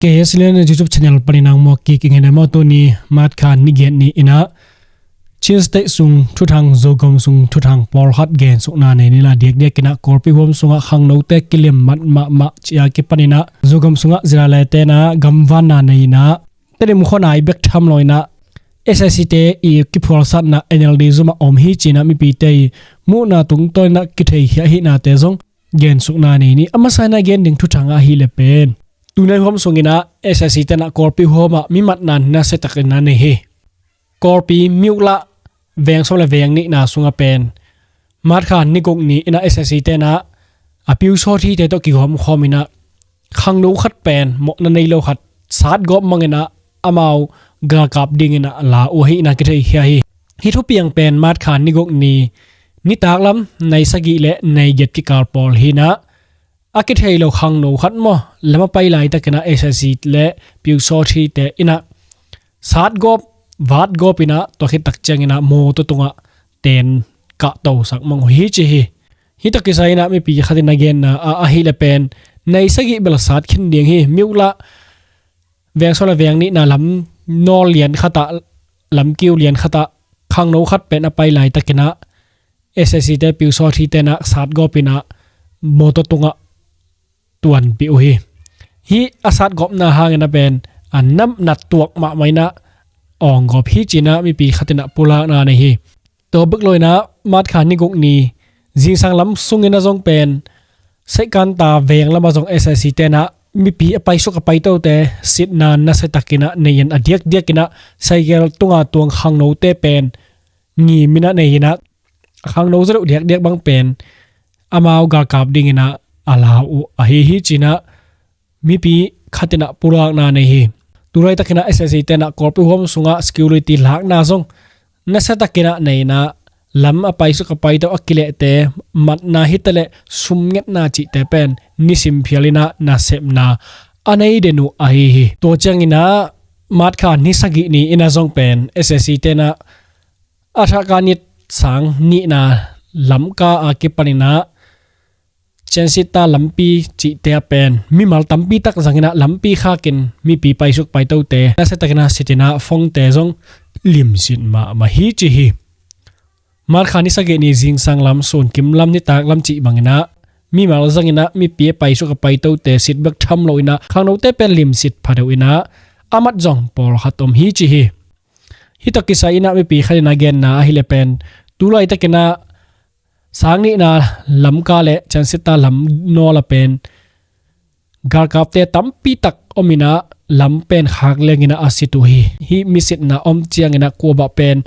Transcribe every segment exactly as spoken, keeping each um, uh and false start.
K S L N YouTube channel panin ang mawk kik ing e maw. Tuni March kha ni giat ni in ah Chin State sung thuthang, Zogam sung thuthang pawlkhat gensukna nei ni la, diakdiak in ah Kawlpi huam sungah khangnote kilim mat mahmah ci-a kipan in ah Zogam sungah zilalete in ah gamvanna nei in ah Tedim khuanai bek tham lo in ah S A C te i kiphualsatna N L D zumah om hi ci in ah mipite i muhna tungtawn in ah kitheikhia ahihnate zong gensukna nei ni. A masa in ah gen ding thuthang ahih leh pen, tunai huam sung in ah S A C te in ah Kawlpi huamah mi matna nasiatak in ah nei hi. Kawlpi Myuklah veng sawm le veng nihna sungah pen March kha ni guk ni in ah S A C te in ah a piusawt hite tawh kigawmkhawm in ah khangno khat pen mawhna nei lo khat satgawp mang in ah amau galkap ding in ah la uh ahi in ah kitheikhia hi. Hih thupiang pen March kha ni guk ni nitak lam nai sagih le nai giat kikal pawl hi in ah a kithei lo khangno khat maw, lam a pai laitak in ah S A C le piusawt hite in ah satgawp vatgawp in ah tua khit tak ciang in ah mawtaw tungah ten kahtosak mang uh hi ci hi. Hih tawh kisai in ah mipi khat in a genna ah ahih leh pen nai sagih bel sat khin ding hi. Myuklah veng sawm le veng nihna lam nawl lian khat ah, lam kiu lian khat ah khangno khat pen a pai laitak in ah S A C te piusawt hite in ah satgawp in ah mawtaw tungah tuanpih uh hi. Hih a satgawpna hang in ah pen a namnat tuak mahmah in ah awnggawp hi ci in ah mipi khat in ah pulakna nei hi. Tua bek lo in ah March kha ni guk ni zingsang lam sung in ah zong pen Saikan ta veng lamah zong S A C te in ah mipi a paisuk a paitote sitna nasiatak in ah nei in a diakdiak in ah cycle tunga tuang khangnote pen ngim in ah nei in ah khangno zaw deuh diakdiak bang pen amau galkap ding in ah a la uh ahi hi ci in ah mipi khat in ah pulakna nei hi. Tulaitak in ah S A C te in ah Kawlpi huam sungah security lakna zong nasiatak in ah nei in ah lam a paisuk a paito a kilehte matna hi taleh sumngetna cihte pen nisim phial in ah nasepna a nei den uh ahi hi. Tua ciang in ah March kha ni sagih ni in ah zong pen S A C te in ah a thakha ni sang nihna Lamka a kipan in ah Chensitta lampi cihte ah pen mimal tampi tak zang in ah lampi khakin mipi paisuk paitote nasiatak in ah sit in ah phone-te zong limsit mahmah hi ci hi. March kha ni sagih ni zingsang lam, sunkim lam, nitak lam cih bang in ah mimal zang in ah mipi a paisuk a paitote sit bek tham lo in ah khangnote pen limsit phadeuh in ah a mat zong pawlkhat om hi ci hi. Hih tawh kisai in ah mipi khat in a genna ahih leh pen tulaitak in ah sang nihna Lamka le Chensitta lam nawl ah pen galkapte tampi tak om in ah lam pen khak leng in ah a sit uh hi. Hih misitna om ciang in ah kuamah pen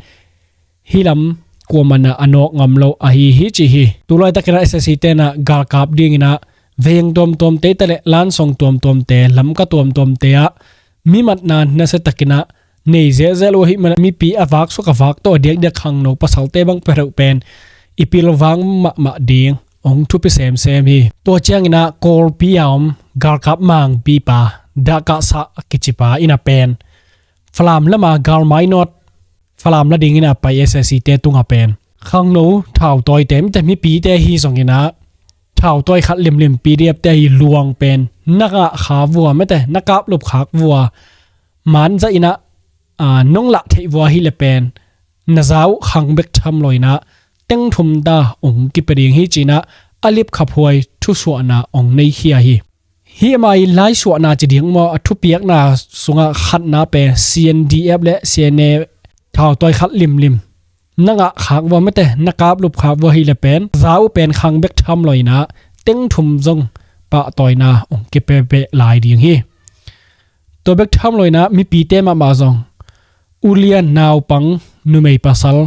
hih lam kuamah in ah a nawk ngam lo ahi hi ci hi. Tulaitak in ah S A C te in ah galkap ding in ah veng tuamtuamte hi taleh lansong tuamtuamte, Lamka tuamtuamte ah mi matna nasiatak in ah nei zelzel uh ahih man ah mipi a vaksuk a vakto a diakdiak khangno pasalte bang peuh pen i pilvang mahmah ding hong thupi semsem hi. Tua ciang in ah Kawlpi a om galkap mangpipa Dah Kah Sah a kicipa in ah pen Falam lam a galmainawt Falam la ding in ah pai S A C te tungah pen khangno thautawite, mite mipite hi zong in ah thautawi khat limlim P D F te hi luang pen na ngah kha vua, mite na kaplup khak vua, man zah in ah nong lah theih vua ahih leh pen na za uh khang bek tham lo in ah teng thum ta hong kipia ding hi ci in ah a lipkhaphuai thusuahna hong neikhia hi. Hih ama i laisuahna ci ding maw, a thupiakna sungah khatna pen C N D F le C N A thautawi khat limlim na ngah khak vua, mite na kaplup khak vua ahih leh pen za uh pen khang bek tham lo in ah teng thum zong pahtawina hong kipia beh lai ding hi. Tua bek tham lo in ah mipite mahmah zong ulian, naupang, numei pasal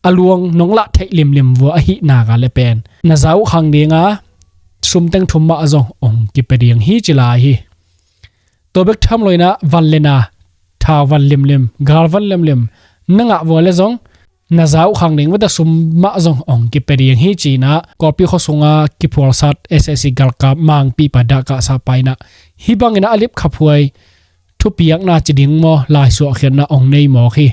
a luang nong lah theih limlim vua ahih nak leh pen na za uh khang ding a sum teng thum mah zong hong kipia ding hi ci lai hi. Tua bek tham lo in ah van le na, thau van limlim, gal van limlim na ngah vua leh zong na za uh khang ding vua ta sum mah zong hong kipia ding hi ci in ah Kawlpi khua sunga kiphualsat S A C galkap mangpipa Dah Kah Sah pa in ah hih bang in ah a lipkhaphuai thupiakna ci ding maw, laisuahkhiatna hong nei mawk hi.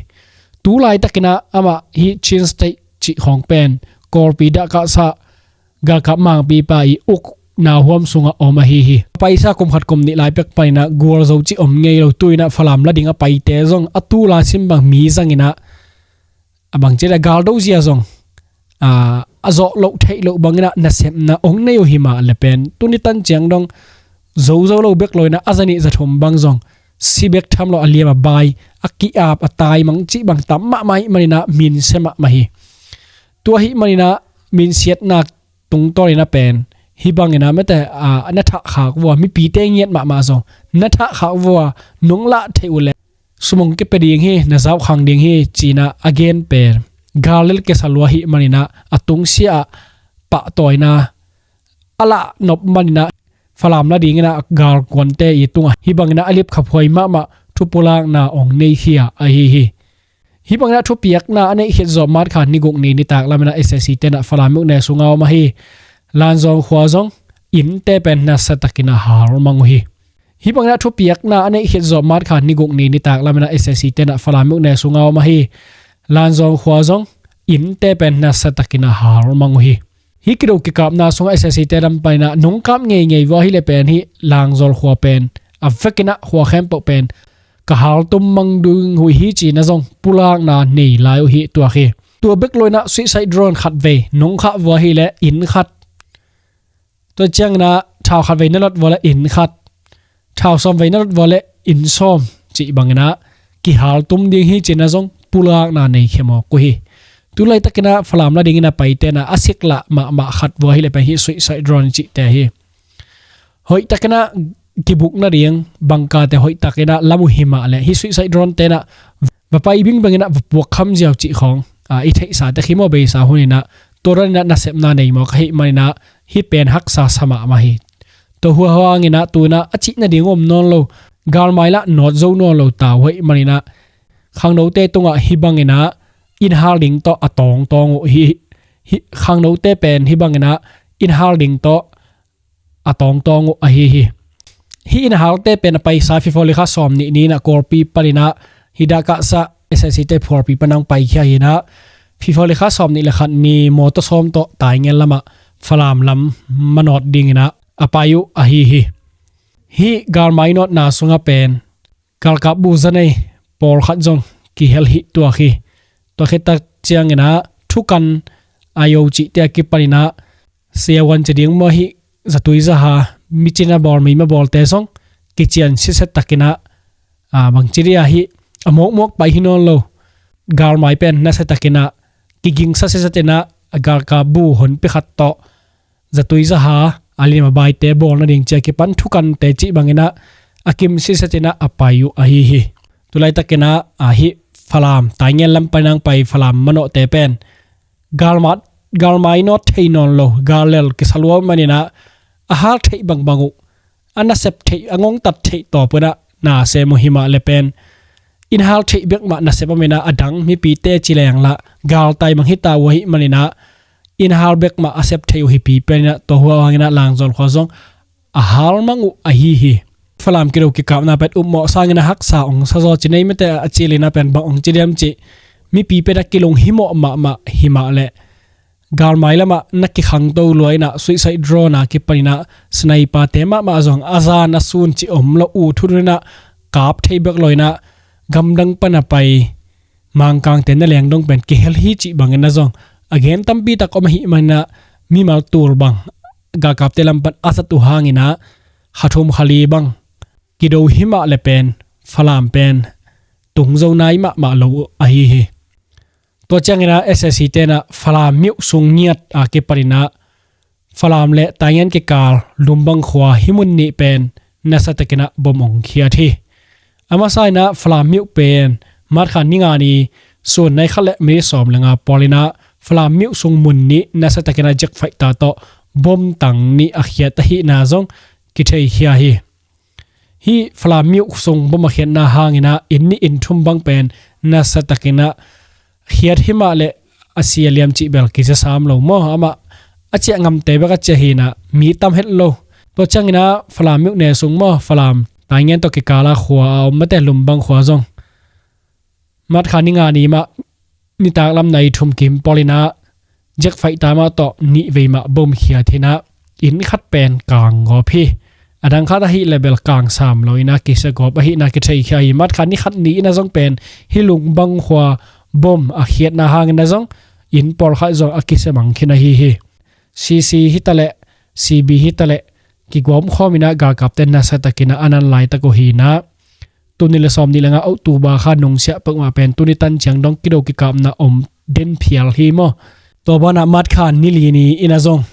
Tulaitak in ah amah hih Chin State cih khawng pen Kawlpi Dah Kah Sah galkap mangpipa i uk nauhuam sungah om ahi hi. Paisa kum khat kum nih lai pek paninah gualzo cih om ngei lo, tuinah Falam la ding a paite zong a tu lai sim bang mi zanginah a bangci le galdo zia zong a zawh loh theih loh banginah nasepna ong nei uh hi mah le pen tuni tan ciang dong zozo lo bek loinah a zanih zathum bang zong si bek tham lo, a liam a bai, a ki-ap a tai mang cih bang tam mahmah hi maninah minsia mahmah hi. Tua hi maninah minsiatna tungtawninah pen hi banginah mete a na thahkhak vua, mipite ngiat mahmah zong na thahkhak vua nong lah theih uh le sumong kipia ding hi, na zaukhang ding hi cinah a gen pen gal lel kesa lua hi maninah a tungsia ah pahtawina a lah nop maninah Falam la dinginah galkuante i tungah hi banginah a lipkhaphuai mahmah thupulakna ong nei hi a ahi hi. Hi banginah thupiakna a neih khit zawh March kha ni guk ni nitak laminah S A C tenah Falam miuhne sunga om ahi Lanzawng khua zong innte pen nasiatakinah hal mang uh hi. Hi banginah thupiakna a neih khit zawh March kha ni guk ni nitak laminah S A C tenah Falam miuhne sunga om ahi Lanzawng khua zong innte pen nasiatakinah hal mang uh hi. Hi kido kikapna sungah S A C te lam paninah nong kap ngeingei vua hi le pen hi Langzawl khua pen a vekinah khua khempeuh pen ka haltum mang ding uh hi cinah zong pulakna nei lai uh hi tuak hi. Tua bek loinah suicide drone khat vei nong khah vua hi le inn khat, tua cianginah thau khat vei na lot vua le inn khat, thau sawm vei na lot vua le inn sawm cih banginah kihaltum ding hi cinah zong pulakna nei khia mawk uh hi. Tulaitakinah Falam la dinginah paitenah a siklah mahmah khat vua hi le pen hi suicide drone cihte hi. Hoihtakinah kibuk nading bangkate hoihtakinah lam uh hi mah le hi suicide drone tenah va pai bingbanginah va puak kham ziau cih khawng a i theihsa tek hi maw, beisa huninah tua daninah nasepna nei mawk ahi maninah hi pen haksa sa mahmah hi. Tua huahuanginah tunah a cih nading om nawn lo, galmai lah nawt zo nawn lo tau hoih maninah khangnote tungah hi banginah innhal ding tawh a tawngtawng uh hi. Hi khangnote pen hi banginah innhal ding tawh a tawngtawng uh ahi hi. Hi innhalte pen a paisa February kha sawm nih ninah Kawlpi paninah hi dakahsa S A C te Kawlpi panang paikhia hinah February kha sawm nih le khat ni mawtaw sawm tawh Taingen lamah Falam lam manawt dinginah a pai uh ahi hi. Hi galmai nawtna sungah pen galkap bu zanei pawlkhat zong kihel hi tuak hi. Tua khittak cianginah thukan ayo cihte a kipaninah siavuan ci ding maw, hi zatui zaha micin a bawl meima bawlte zong kician sisetakinah a bangci dia hi a mawkmawk pai hi nawn lo. Galmai pen nasiatakinah kigingsa sisetinah a galkap bu honpi khat tawh zatui zaha a lim a baite bawl nading cia kipan thukante cih banginah a kim sisetinah a pai uh ahi hi. Tulaitakinah a hi Falam Taingen lam painang pai Falam manawhte pen galmat galmai nawt thei nawn lo, gal lel kisa lua maninah a hal theih bangbang uh a nasep theih a ngongtat theih tawp unah na sem uh hi mah le pen innhal theih bek mah nasep a minah a dang mipite ci leng lah galtai mang hita uh ahi maninah innhal bek mah a sep theih uh hipi peninah tua huahuanginah Langzawl khua zong a hal mang uh ahi hi. Falam kido kikapna pen upmawh sangin a haksa ong sa zaw ci nei mete a cilinah pen bang ong ci diam cih mipi pen a kilung himawh mahmah hi mah leh galmai lamah na kikhangto luainah suicide drone a kipaninah sniper te mahmah zong a zan a sun cih om lo uh thuninah kap thei bek loinah gamdang pana pai Mangkangte na lengdong pen kihel hi cih bangin na zong a gen tampi tak om ahi maninah mimal tul bang galkapte lam pan a zat uh hanginah kha thum kha li bang kido hi mah le pen Falam pen tung zo nai mahmah lo uh ahi hi. Tua cianginah S A C tenah Falam miuh sung ngiat a kipaninah Falam le Taingen kikal Lumbang khua hi mun nih pen nasatakinah bom ong khiat hi. A masa inah Falam miuh pen March kha ni nga ni sun nai khat le minit sawm le nga pawlinah Falam miuh sung mun nih nasatakinah jet fighter tawh bom tang nih a khiat ahihna zong kitheikhia hi. Hih Falam miuh sung bom a khiatna hanginah inn nih inn thum bang pen nasatakinah khiat hi mah leh a si a liam cih bel kizia sam lo maw? Amah a ciah ngamte bek a ciah hinah mi tam het lo. Tua cianginah Falam miuh ne sung maw, Falam Taingen tawh kikala khua a om mate Lumbang khua zong March kha ni nga ni mah nitak lam nai thum kim pawlinah jet fighter mah tawh nih vei mah bom khiat hinah inn khat pen kang gawp hi. A dang khat ahih leh bel kang sam lo in a kisia gawp ahihna kitheikhia hi. March kha ni khat ni in a zong pen hih Lungbang khua bom a khiatna hangin a zong inn pawlkhat zong a kisia mang khin ahi hi. C C hi ta leh, C B hi ta leh, kigawm khawm in a galkapte nasa takin a a nan laitak uh hi in a, tul nih le sawm nih le nga October kha nungsiah peuhmah pen tuni tan ciang dong kido kikapna om den phial hi maw. Tua banah March kha ni li ni in a zong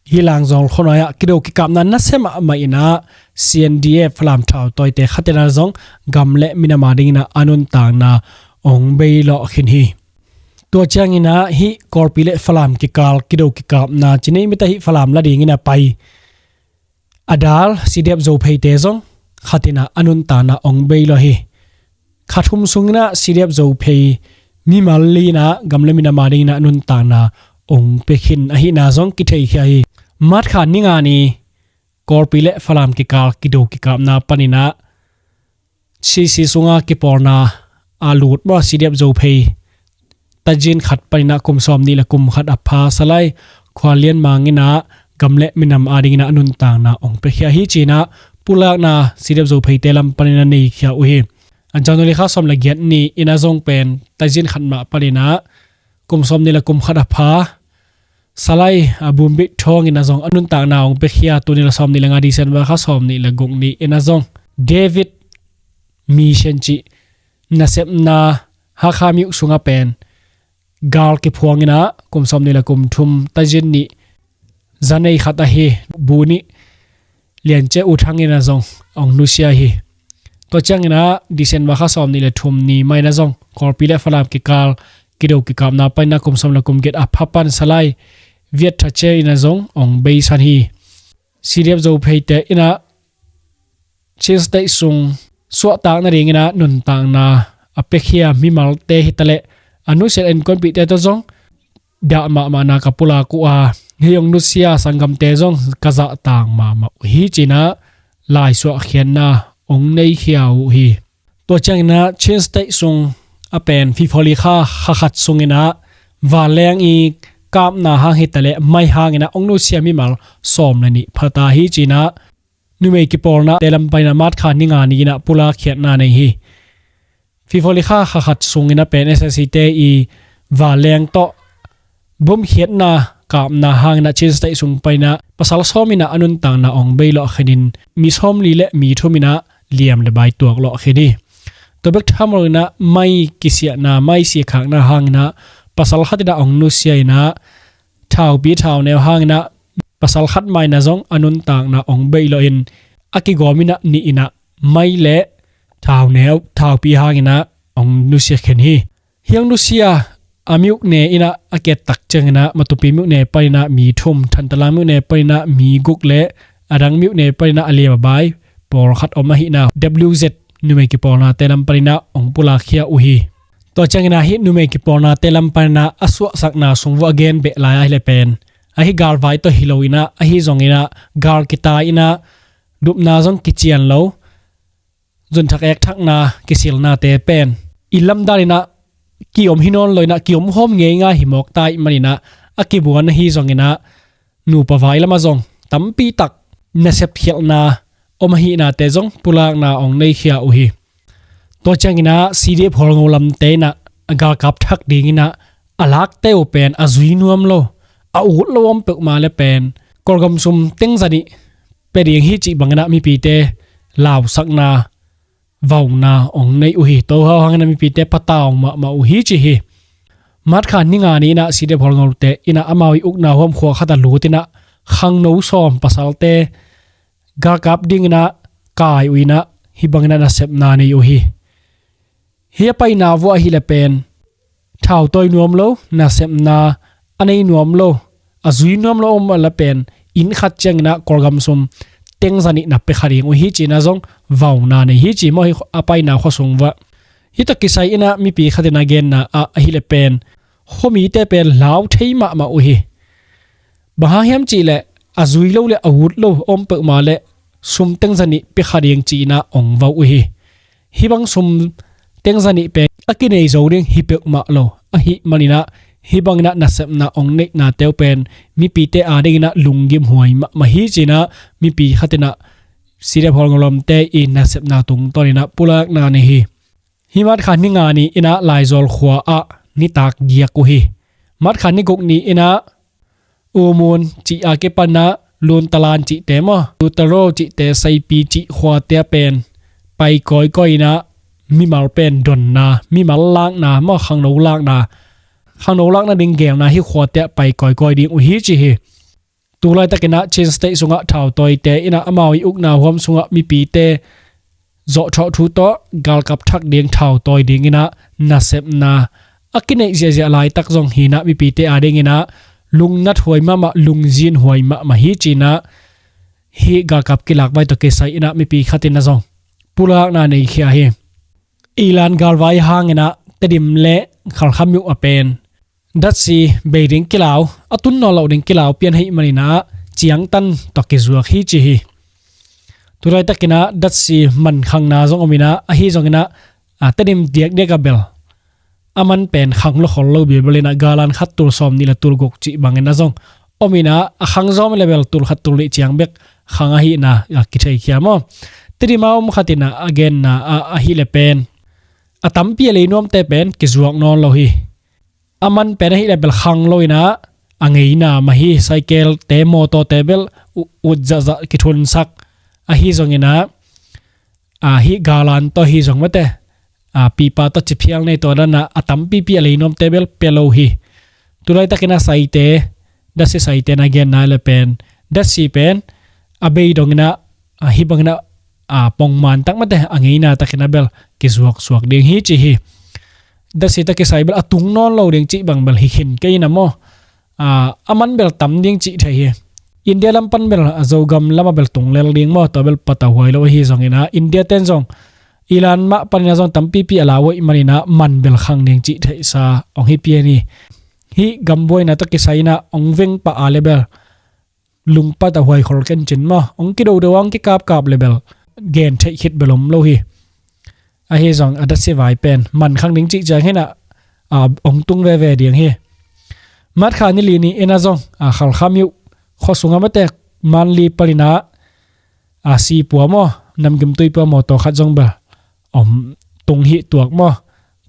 hih Langzawl khuanuai ah kido kikapna nasia mahmah in a, C N D F Falam thautawite khat in a zong gam le minam a dingin a a nuntakna ong bei lawh khin hi. Tua ciangin a hih Kawlpi le Falam kikal kido kikapna ci ni, mite hih Falam la dingin a pai a dal C D F Zophei te zong khat in a a nuntakna ong bei lawh hi. Kha thum sungin a C D F Zophei mimal li in a gam le minam a dingin a nuntakna ong pia khin ahihna zong kitheikhia hi. March kha ni nga ni Kawlpi le Falam kikal kido kikapna panin a C C sunga kipawlna a lut maw, C D F Zophei tazin khat panin a kum sawm nih le kum khat a pha Salai Khuallian Mang in a gam le minam a dingin a nuntakna ong piakhia hi ci in a pulakna C D F Zophei te lam panin a neikhia uh hi. A January kha sawm le giat ni in a zong pen tazin khat mah panin a kum sawm nih le kum khat a pha Salai a Bumbit Thawng in a zong a nuntakna ong piakhia, tul nih le sawm nih le nga December kha sawm nih le guk ni in a zong David Mission cih nasepna Hakha Myo sungah pen gal kiphuang in a kum sawm nih le kum thum tazin nih zanei khat ahi Bu nih Lian Ce U Thang in a zong ong nusia hi. Tua ciangin a December kha sawm nih le thum ni mah in a zong Kawlpi le Falam kikal kido kikapna panin a kum sawm le kum giat a pha pan Salai Viet Tha Ce in a zong ong beisan hi. C D F Zophei te in a Chin State sung suahtak nadingin a nuntakna a piakhia mimalte hi ta leh a nusiat innkuanpihte tawh zong dah mahmahna ka pulak uh a, hih ong nusia sanggamte zong ka zahtak mahmah uh hi ci in a laisuah khiatna ong neikhia uh hi. Tua ciangin a Chin State sung a pen February kha kha khat sungin a vanleng i kapna hang hi ta leh mai hangin a ong nusia mimal sawm le nih pha ta hi ci in a numei kipawlna te lam panin a March kha ni nga ni in a pulak khiatna nei hi. February kha kha khat sungin a pen S S C te i vanleng tawh bom khiatna kapna hangin a Chin State sung panin a pasal sawm in a a nuntakna ong bei lawh khin in mi sawm li le mi thum in a liam le bai tuak lawh khin hi. Tua bek tham lo in a mai kisiahna, mai siakhakna hangin a pasal khat in a ong nusia in a thaupi thauneu hangin a pasal khat mah in a zong a nuntakna ong bei lawh in a kigawm in a nih in a mai le thauneu thaupi hangin a ong nusia khin hi. Hih ong nusia a myone in a a kiat tak ciangin a Matupi myone panin a mi thum, Thantalang myone panin a mi guk le a dang myone panin a a liam a bai pawlkhat om ahihna W Z numei kipawlna te lam panin a ong pulakkhia uh hi. Tua ciangin a hih numei kipawlna te lam panin a a suahsakna sung vuah a gen beh lai ahih leh pen ahi galvai tawh hi lo in a, ahi zongin a gal kitai in a dupna zong kician lo, zunthak ekthakna kisilnate pen i lamdang in a kiom hi nawn lo in a kiom hawm ngeingai hi mawk ta ahih manin a a kibuan ahi zongin a nupa vai lamah zong tampi tak nasep khialhna om ahihnate zong pulakna ong neikhia uh hi. Tua ciangin a C D F Hualngo lamte in a galkap thak dingin a a lakte uh pen a zui nuam lo, a ut lo om peuhmah le pen Kawlgam sum teng zanih pia ding hi cih bangin a mipite lausakna vauna ong nei uh hi. Tua hau hangin a mipite patau mahmah uh hi ci hi. March kha ni nga ni in a C D F Hualngote in a amau i ukna huam khua khat a lut in a khangno sawm pasalte galkap dingin a kai uh in a hih bangin a nasepna nei uh hi. Hih a paina vuah ahih leh pen thautawi nuam lo, nasepna a nei nuam lo, a zui nuam lo om a la pen inn khat ciangin a Kawlgam sum teng zanih na pia kha ding uh hi ci in a zong vauna nei hi ci maw, hih a paina khua sung vuah. Hih tawh kisai in a mipi khat in a genna ah ahih leh pen khuamite pen lau thei mahmah uh hi. Bang hang hiam cih leh a zui lo le a ut lo om peuhmah le sum teng zanih pia kha ding ci in a ong vau uh hi. Hih bang sum teng zanih pen a kinei zo ding hi peuhmah lo ahih manin a Hih bangin ah nasepna ong neihna teu pen mipite adingin ah lunggim huai mahmah hi ci-in ah mipi khat in ah CDF Hualngolamte i nasepna tungtawn in ah pulakna nei hi. Hih March kha ni nga ni in ah Laizawl khua ah nitak giak uh hi. March kha ni guk ni in ah Umun cih a kipan ah Luntalan cihte maw, Lutalo cihte, Saipi cih khuate ah pen pai kawikawi in ah mimal pen donna, mimal lakna maw, khangno lakna, khangno lakna ding gelna hih khuate ah pai kawikawi ding uh hi ci hi. Tulaitakin ah Chin State sungah thautawite in ah amau i ukna huam sungah mipite zawhthawh thu tawh galkap thak ding, thautawi dingin ah nasepna a kineih ziahziah laitak zong hi-in ah mipite adingin ah lungnat huai mahmah, lungzin huai mahmah hi ci-in ah hih galkap kilak vai tawh kisai in ah mipi khat in ah zong pulakna nei khia hi. Ilan galvai hangin ah Tedim le Khalkha myo a pen datsi bei ding kilau, a tun nawn loh ding kilau pian ahih manin ah ciangtan tawh kizuak hi ci hi. Tulaitakin ah datsi man khangna zong om in ah, ahi zongin ah, a, Tedim diakdiak ah bel a man pen khang lo khol lo bialbial in ah galan khat tul sawmnih le tul guk cih bangin ah zong om in ah, a khang zawm le bel tul khat tul nih ciang bek khang ahihna, a, kitheikhia maw. Tedim a om khat in ah a genna ah ahih leh pen a tampi a lei nuamte pen kizuak nawn lo hi. A man pen ahih leh bel khang lo in ah a ngeina mah hi. Cycle-te, mawtawte bel u-, ut zahzah kithunsak. Ahi zongin ah, a, hih galan tawh hi zong mate, a, pipa tawh ciphial nei tawh dan ah a tampipi a lei nuamte bel pia lo hi. Tulaitakin ah saite, datsi saite na genna le pen, datsi pen a bei dongin ah, a, hih bangin ah, a, pongman tak mate, a ngeina takin ah bel kizuaksuak ding hi ci hi. Datsi tawh kisai bel a tung nawn lo ding cih bang bel hi khin kei in ah maw. A, a man bel tam ding cih thei hi. India lam pan bel, a, Zogam lam ah bel tung lel ding maw, tua bel patauhuai lo ahi zongin ah India ten zong Ilan mah panin ah zong tampipi a lau ahih manin ah man bel khang ding cih theihsa ong hi pian hi. Hih gam buaina tawh kisai in ah ong veng pah a le bel lung patauhuai khol kencin maw, ong kidodo a ong kikapkap le bel gen theih khit bel om lo hi. Ahi zong a datsi vai pen man khang ding cih ciang hi-in ah, a, ong tung veve ding hi. March kha ni li ni in ah zong, a, Khalkha myo khua sungah mate, Manli panin ah, a, si pua maw, namgimtui pua mawtaw khat zong bel om tung hi tuak maw.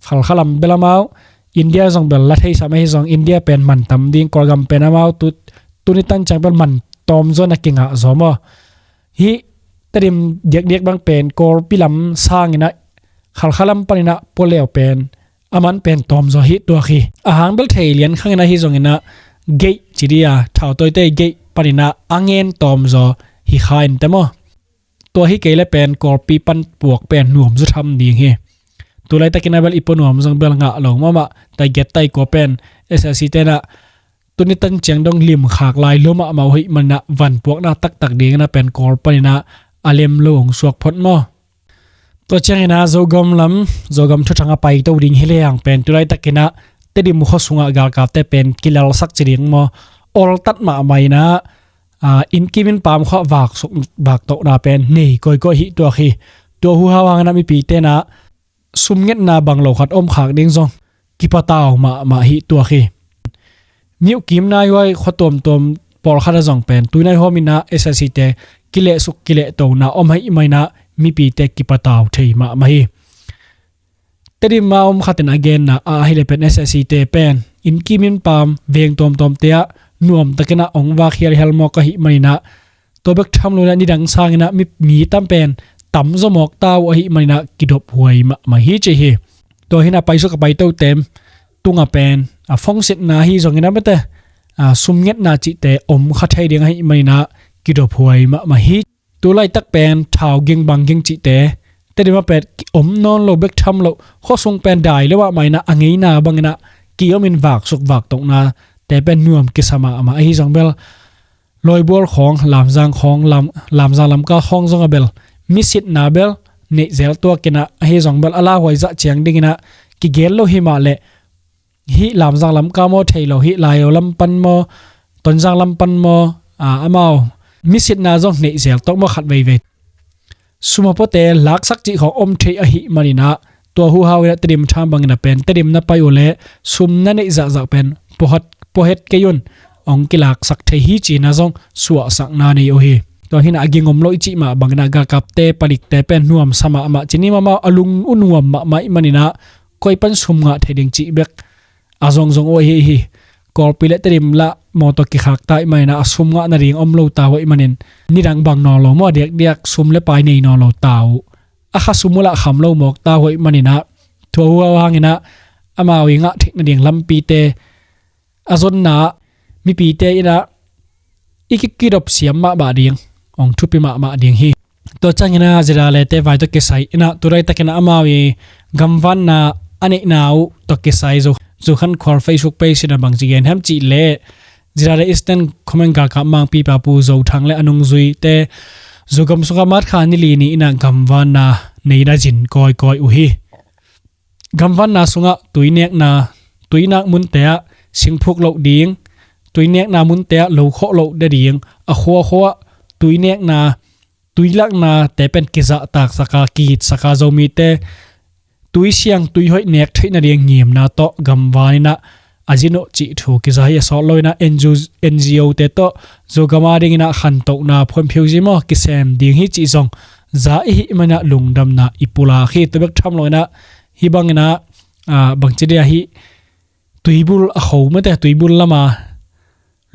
Khalkha lam bel amau, India zong bel la theisam ahi zong India pen man tam ding, Kawlgam pen amau tu, tuni tan ciang bel man tawmzaw na kingah zaw maw. Hih Tedim diakdiak bang pen Kawlpi lam sangin ah Khalkha lam panin ah pua leu pen a man pen tawmzaw hi tuak hi. A hang bel thei lian khangin ahi zongin ah gate ci dih a, thautawite gate panin ah a ngen tawmzaw hi kha in te maw. Tua hi kei le pen Kawlpi pan puak pen nuam zaw tham ding hi. Tulaitakin ah bel i pua nuam zong bel ngah lo mahmah, tai giat tai kua pen SAC ten ah tuni tan ciang dong limkhak lai lua mahmah uh ahih manin ah van puakna taktak dingin ah pen Kawl panin ah a lem lo ong suak phot maw. Tua ciangin ah Zogam lam, Zogam thuthang a paito ding hi leng pen tulaitakin ah Tedim khua sungah galkapte pen kilalsak ci ding maw, oltat mahmah in ah, a, innkim innpam khua vaksuk, vaktohna pen nei kawikawi hi tuak hi. Tua huhau hangin ah mipite in ah sumngetna bang lo khat om khak ding zong kipatau mahmah hi tuak hi. Myo kim naihuai khua tuamtuam pawlkhat ah zong pen tuinai huamin ah SAC te kilehsuk kilehtona om ahih manin ah mipite kipatau thei mahmah hi. Tedim a om khat in a genna ah ahih leh pen SAC te pen innkim innpam veng tuamtuamte ah nuamtakin ah ong vak hialhial mawk ahih manin ah tua bek tham lo in ah nidang sangin ah mi, mi tam pen tamzaw mawk ta uh ahih manin ah kidop huai mahmah hi ci hi. Tua hi-in ah paisuk a paitote tungah pen a phone sitna ahi zongin ah mate, a, sumngetna cihte om kha thei ding ahih manin ah kidop huai mahmah hi. Tulaitak pen thau ging bang ging cihte Tedim ah pen om nawn lo bek tham lo, khua sung pen dai lo mahmah in ah a ngeina bangin ah ki-omin vaksuk vaktohnate pen nuam kisa mahmah ahi zong bel Lawibual khawng, Lamzang khawng, Lam, Lamzang lamkal khawng zong a bel misitna bel neih zel tuakin ah ahi zong bel a lauhuai zah ciang dingin ah kigel lo hi mah leh hih Lamzang lamkal maw thei lo, hih Laizawl lam pan maw, Tonzang lam pan maw, a, amau misitna zong neih zel tuak maw khat veivei. Sum a puate laksak cih khawng om thei ahih manin ah tua huhau in ah Tedim tham bangin ah pen Tedim na pai uh leh sum na neih zahzah pen pawhat pawhet kei un, hong kilaksak thei hi cinah zong suahsakna nei uh hi. Tua hinah a ging om lo i cih mah banginah galkapte palikte pen nuamsa mahmah ci ni, mahmah a lung uh nuam mahmah ih maninah koi pan sum ngah thei ding cih bek a zongzong uh ahi hi. Kawlpi le Tedim lah mawtaw kikhak ta ih maninah a sum ngah nading om lo ta uh aih manin nidang bang nawn lo maw, diakdiak sum le pai nei nawn lo ta uh. A kha sum uh lah kham lo mawk ta uh aih maninah tua uh hanginah amau i ngah theih nading lampite a zonna ah mipite inah i kikidop siam mahmah ding, hong thupi mahmah ding hi. Tua cianginah Zidalete vai tawh kisai inah tulaitakinah amau i gamvanna a neihna uh tawh kisai Zo, Zokhankhual Facebook page inah bangci gen hiam cih leh Zidale Eastern Command galkap mangpipa Pu Zo Thang le a nungzuite Zogam sungah March kha ni li ni inah gamvanna neina zin kawikawi uh hi. Gamvanna sungah tuinekna, tuinak munte ah singphuk loh ding, tuinekna munte ah lo khawh loh nading, a khuakhuah tuinekna, tuilaknate pen kizahtaksaka, kiitsaka Zomite tuisiang tuihoih nek theih nading ngimna tawh gamvan inah a zin uh cih thu kiza hi. A sawt loinah N G O, N G O te tawh Zogam a dinginah khantohna phuanphiu zi maw kisem ding hi cih zong za i hih maninah lungdamna i pulak hi. Tua bek tham loinah hih banginah, ah, bangci dia hih tuibul a kho mate, tuibul lama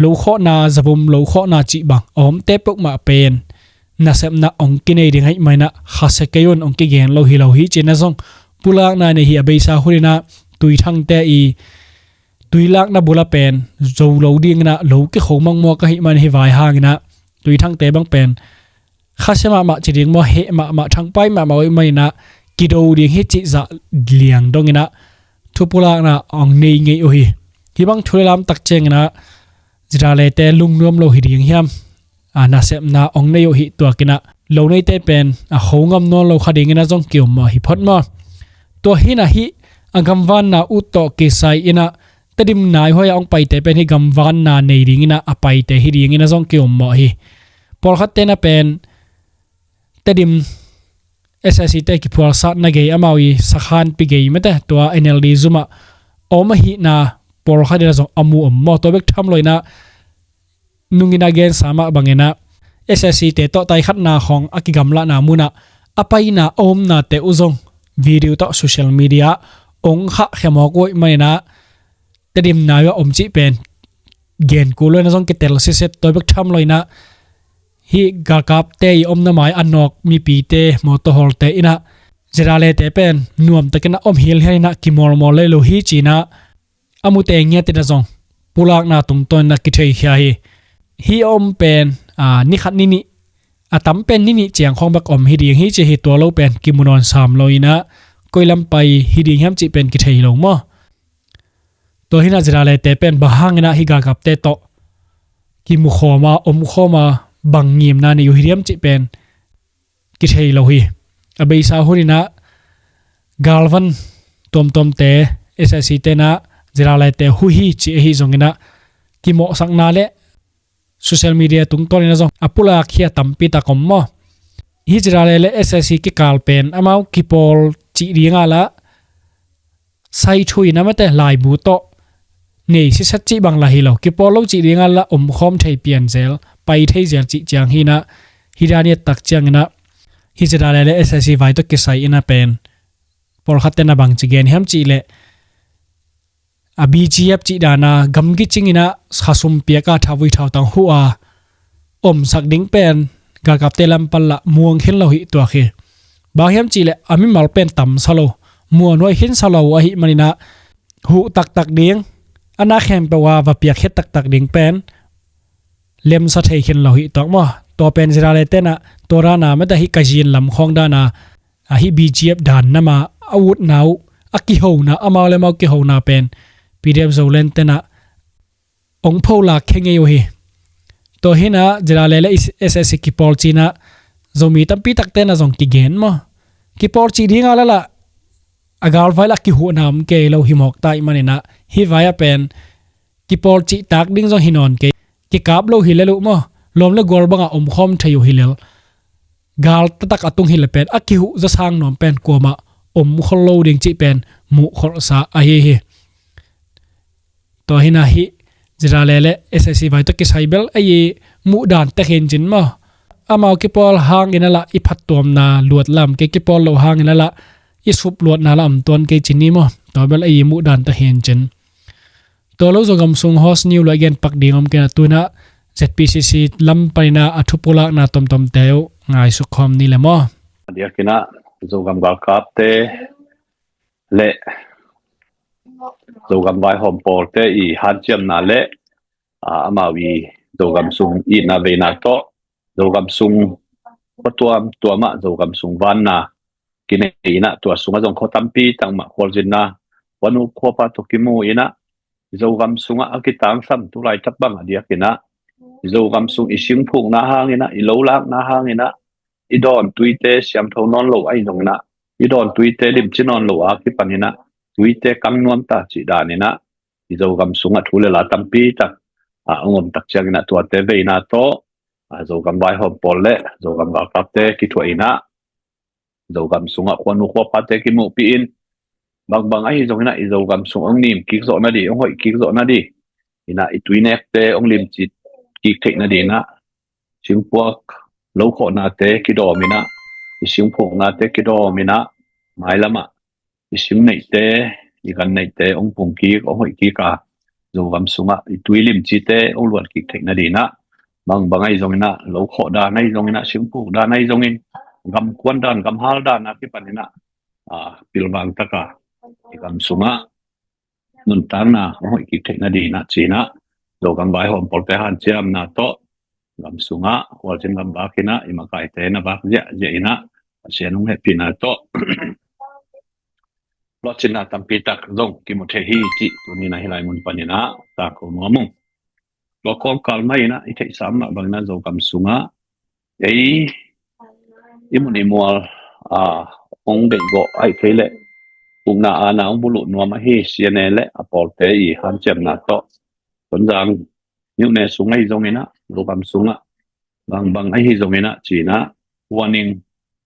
lo khawhna, zavum lo khawhna cih bang a omte peuhmah pen nasepna hong kinei ding ahih maninah khasia kei un, hong kigen lo hi lo hi cinah zong pulakna nei hi. A beisa huninah tuithangte i tuilakna bula pen zo lo dinginah lo kikho mangmawk ahih man hih vai hanginah tuithangte bang pen khasia mahmah ci ding maw, heh mahmah, thangpai mahmah uh ih maninah kido ding hi cih zah liang donginah thupulakna hong nei ngei uh hi. Hih bang thu le lamtak cianginah Zidalete lungnuam lo hi ding hiam? A nasepna hong nei uh hi tuakinah lo neite pen a kho ngam nawn lo kha dinginah zong ki-um mawh hi phot maw? Tua hinah hih a gamvanna uh tawh kisai inah Tedim naihuai a hong paite pen hih gamvanna nei dinginah a paite hi dinginah zong ki-um mawh hi. Pawlkhatte na pen Tedim S S C te kiphualsatna gei amau i sakhanpi gei mate tua N L D zumah a om ahihna pawlkhat inah zong a mu om maw? Tua bek tham loinah nungin a gensa mah banginah S S C te tawh taikhatna khawng a kigamlahna munah a paina a omnate uh zong video tawh social media ah hong khahkhia mawk uh ih maninah Tedim naihuai a om cih pen gen kul loinah zong kitel siset. Tua bek tham loinah hih galkapte i omna mai a nawk mipite, mawtaw hawlte inah Zidalete pen nuamtakinah om hilhial inah kimawlmawl lei lo hi cinah a mute ngiatinah zong pulakna tungtawninah kitheikhia hi. Hih a om pen, a, ni khat ni nih, a tam pen ni nih ciang khawng bek om hi ding hi ci hi. Tua lo pen kimu nawn sam loinah koi lam pai hi ding hiam cih pen kithei lo maw? Tua hinah Zidalete pen bang hanginah hih galkapte tawh kimukhawma, omkhawma, bang ngimna nei uh hi diam cih pen kithei lo hi. A beisa huninah galvan tuamtuamte S S C tenah Zidalete hu hi cih ahi zonginah kimawhsakna le social media tungtawninah zong a pulak hi a tampi tak om maw? Hih Zidale le S S C kikal pen amau kipawl cih dinga lah saithui na mate laibu tawh nei siset cih bang lah hi lo, kipawl lo cih dinga lah omkhawm thei pianzel, pai theizel cih ciang hinah hih dan i et tak cianginah hih Zidale le S S C vai tawh kisai inah pen pawlkhatte na bangci gen hiam cih leh a B G F cih dana gamgi cinginah khasum piaka thavui thautang huh a omsak ding pen galkapte lam pan lah muang khin lo hi tuak hi. Bang hiam cih leh a mimal pen tamsa lo, muanhuai khinsa lo ahih maninah huh taktak ding, a na khempeuh a va piakkhiat taktak ding pen lemsa thei khin lo hi tuak maw? Tua pen Zidale tenah tua dana mate hih Kazin lam khawng dana a hih B G F dan nama a utna uh, a kihona, amau le amau kihona pen P D F Zoland tenah hong pholak khe ngei uh hi. Tua hinah Zidale le S S C kipawl cinah Zomi tampi tak tenah zong kigen maw? Kipawl cih dinga lah lah a galvai lah kihuhna om kei lo hi mawk ta ih maninah hih vai-ah pen kipawl cihtak ding zong hi nawn kei, kikap lo hi lel uh maw? Lawm le gual bangah omkhawm thei uh hi lel. Gal taktak a tung hi le pen a kihuh zasang nuam pen kuamah omkhol lo ding cih pen muhkholhsa ahi hi. Tua hi-in ah hih Zirale le S I C vai tawh kisai bel ei i muh dan tek hi-in cin maw. Amau kipawl hangin a lah i phattuamna luat lam, kei kipawl loh hangin a lah i sup luatna lah om tuan kei cin ni maw. Tua bel ei i muh dan tek hi-in cin. Tua lo Zogam sung host ni uh lua i gen pak ding om kei in ah tu-in ah Z P C C lam panin ah a thupulakna tomtomte uh ngaisuk khawm ni le maw. A diakin ah Zogam galkapte le Zogam vaihawm pawlte i hanciamna le, aa, amau i Zogam sung itna veina tawh Zogam sung khuatuam tuamah Zogam sung vanna kinei in ah tua sungah zong khua tampi tak mah khualzinna, khuanu khuapa tawh kimu in ah Zogam sungah a kitangsam tulaitak bang a diakin ah Zogam sung i singphukna hangin ah, i lo lakna hangin ah, i dawn tuite siangtho nawn lo ahi zongin ah, i dawn tuite limci nawn lo a kipanin ah tuite kang nuam ta cih danin ah i Zogam sungah thu le la tampi tak a hong om tak ciangin ah tuate veina tawh, a, Zogam vaihawm pawl le Zogam galkapte kithuah in ah Zogam sungah khuanu khuapate kimuhpih in, bangbang ahi zongin ah i Zogam sung hong nim kik zawh nading, hong hoih kik zawh nading in ah i tuinekte hong limci kik theih nading in ah singpuak lokhawhnate kidawm in ah, i singphuknate kidawm in ah, mailamah i singneihte, i ganneihte hong pung kik, hong hoih kik a, Zogam sungah i tui limcite hong luan kik theih nading in ah, bangbang ahi zongin ah, lokhawh dan ahi zongin ah, singphuk dan ahi zongin, gamkuan dan, gamhal dan a kipanin ah, a, pilvang tak a i gam sungah nuntakna hong hoih kik theih nading in ah ci-in ah, Zogam vaihawm pawlte hanciamna tawh gam sungah khualzin gam vak in ah, i makaite na vak ziahziah in ah, Pasian hong hehpihna tawh lawhcinna tampi tak zong kimu thei hi cih tuni in ah hih lai mun panin ah tangko nuam ung. Tua kawmkal mah in ah i theihsa mah bangin ah Zogam sungah ei i mun i mual, a, hong deihgawh ahih kei leh ukna aana hong buluh nuam ahi C N A le a pawlte i hanciamna tawh Tonzang, Niune sung ahi zongin ah, Zogam sungah bangbang ahi zongin ah ci-in ah, huaning,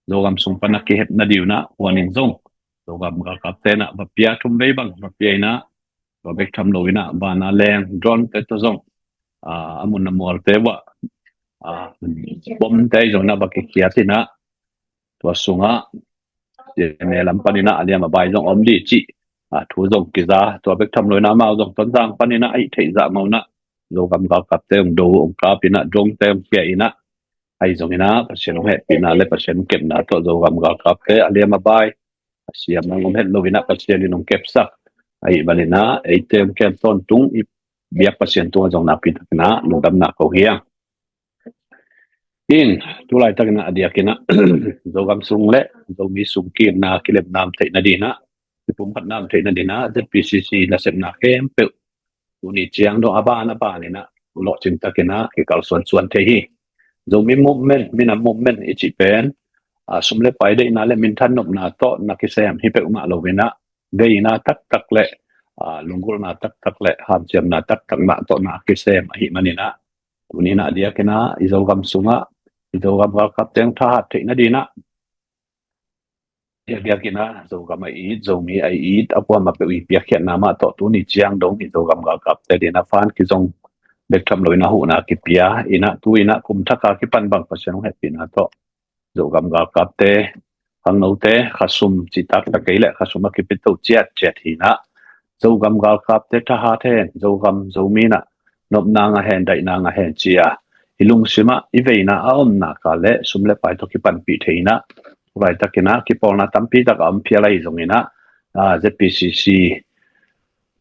Zogam sung pan a kihepna ding in ah huaning zong Zogam galkapte in ah va pia, thum vei bang va pia in ah, tua bek tham lo in ah van a leng, drone te tawh zong, a, a mun a mualte uah, a, bomte zong in ah va kikhiat in ah, tua sungah C N A lam panin ah a liam a bai zong om ding cih, a, thu zong kiza, tua bek tham lo in ah amau zong Tonzang panin ah a hih theih zah mah un ah Zogam galkapte hong do, hong kap in ah, drone te hong pia in ah, ahi zongin ah Pasian hong hehpihna le Pasian hong kepna tawh Zogam galkapte a liam a bai, a siam hong om het lo in ah Pasian in hong kepsak ahih manin ah, eite hong kem tawntung i biak Pasian tungah zong nakpi takin ah lungdamna ko hi hang. In, tu laitakin ah a diakin ah Zogam sung le Zomi sung kiimna kilemna om theih nading in ah, kipumkhatna om theih nading in ah Z P C C nasepna khempeuh tuni ciang dong a ban a ban in ah lawhcing takin ah kikalsuansuan thei hi. Zomi movement, minam movement i cih pen, a, sum le pai deihna le minthan nopna tawh na kisem hi peuhmah lo in ah, veina taktak le, a, lunggulhna taktak le hanciamna taktak mah tawh na kisem ahih manin ah, tuni in ah a diakin ah i Zogam sungah i Zogam galkapte hong thahat theih nading in ah, diakdiakin ah Zogam a it, Zomi a it, a kuamah peuh i piakkhiatna mah tawh tuni ciang dong i Zogam galkapte ading in ah fan kizong bek tham lo in ah huhna kipia in ah, tu in ah kum thak a kipan bang Pasian hong hehpihna tawh Zogam galkapte, khangnote, khasum cih taktak kei leh khasum a kipia to ciatciat hi in ah, Zogam galkapte thahat hen, Zogam Zomi in ah nopna ngah hen, daihna ngah hen ci-a i lungsim ah i veina a om nak leh sum le pai tawh kipanpih thei in ah, tu laitakin ah kipawlna tampi tak a om phial ahi zongin ah, a, Z P C C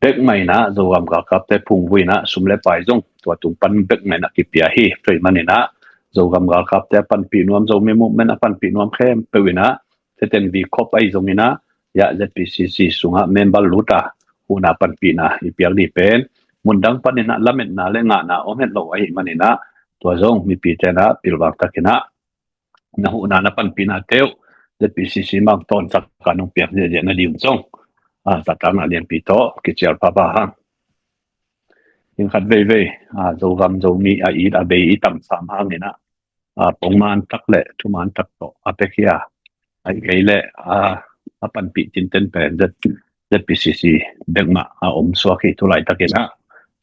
bek mah in ah Zogam galkapte phungvui in ah sum le pai zong tua tung pan bek mah in ah kipia hi. Tua ahih manin ah Zogam galkapte a panpih nuam, Zomi movement a panpih nuam khempeuh in ah, theten vi khop ahi zongin ah, ya Z P C C sungah member lut a huhna panpihna i piak ding pen, mundang panin ah lametna le ngahna om het lo ahih manin ah, tua zong mipite in ah pilvang takin ah na huhna na panpihna teuh Z P C C mah tawncak a nong piak ziahziah nading zong, a, zahtakna lianpi tawh kicial pahpah hang. Hing khat veivei, a, Zogam Zomi a it a bei i tamsam hangin ah, a, pongman tak le thuman tak tawh a piakhia, ahih kei leh, a, a panpih tinten pen Z, Z P C C bek mah a om suak hi. Tu laitakin ah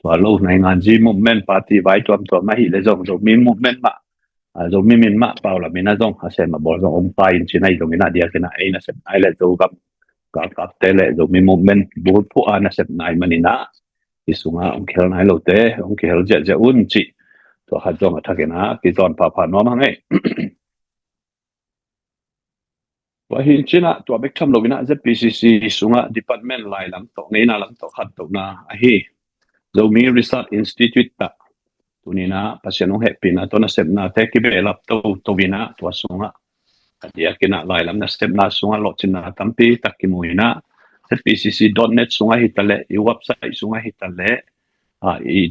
Tua lo nainganzi movement party vai tuamtuam ahih leh zong Zomi movement mah, a, Zomi min mah pau lamin ah zong a sem a bawl zong om ta in cih ahi zongin ah, a diakin ah ei nasepna leh Zogam galkapte leh Zomi movement bulphuh a nasepna ahih manin ah, hih sungah hong kihel nai lote hong kihel ziahziah un cih tua khat zong a thakin ah kizawn phapha nuam hang ei. Tua hi in cih ah tua bek tham loin ah Z P C C sungah department lai lam tawh, ngeina lam tawh khantohna ahi Zomi Research Institute ah tuni in ah Pasian hong hehpihna tawh nasepnate kibehlap toto in ah tua sungah a diakin ah lai lam nasepna sungah lawhcinna tampi tak kimu in ah Z P C C dot net sungah hi ta leh, i website sungah hi ta leh, a, i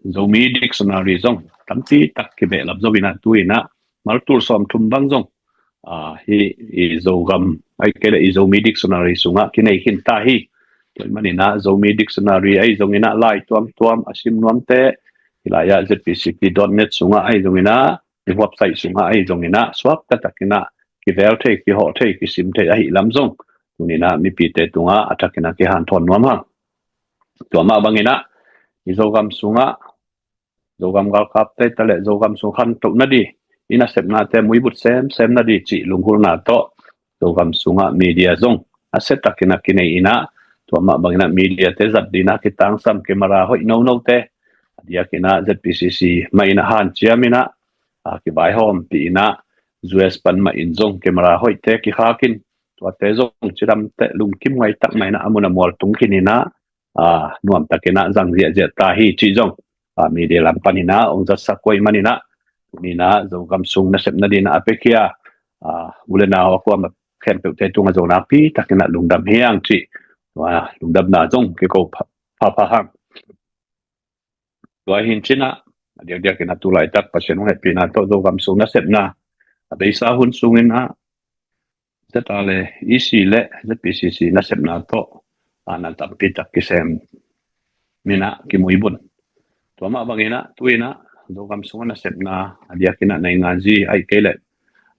Zomi dictionary zong tampi tak kibehlap zo in ah, tu in ah mal tul sawmthum bang zong, a, hih i Zogam ahih kei leh i Zomi dictionary sungah kinei khin ta hi. Tua ahih manin ah Zomi dictionary ahi zongin ah lai tuamtuam a sim nuamte hih lai ah Z P C C dot net sungah ahi zongin ah, i website sungah ahi zongin ah suak taktak in ah kivel thei, kihawh thei, kisim thei ahih lam zong tuni in ah mipite tungah a thakin ah kihanthawn nuam hang. Tua mah bangin ah i Zogam sungah Zogam galkapte hi ta leh Zogam sung khantoh nading i nasepnate muibut semsem nading cih lunggulhna tawh Zogam sungah media zong a se takin ah kinei in ah, tua mah bangin ah mediate zat dingin ah kitangsam, camera hoih nonote a diakin ah Z P C C mah in ah hanciam in ah, a, kivaihawmpih in ah U S pan mah in zong camera hoihte kikhak in, tuate zong cidamte lungkim huai tak mah in ah a mun a mual tung khin in ah, a, nuam takin ah zang ziahziah ta hi cih zong, a, media lam panin ah hong zatsak uh ahih manin ah, tuni in ah Zogam sung nasep nading in ah a piakhia, a, u leh nau a kuamah khempeuhte tungah zong nakpi takin ah lungdam hi hang cih, a, lungdamna zong kiko pha, pha, pha hang. Tua hi in cih ah a diakdiakin ah tu laitak Pasian hong hehpihna tawh Zogam sung nasepna a beisa hun sungin ah Z R A E C leh Z P C C nasepna tawh, a, na tampi tak kisem in ah kimuibun. Tua mah bangin ah tu in ah Zogam sungah nasepna a diakin ah nainganzi ahih kei leh,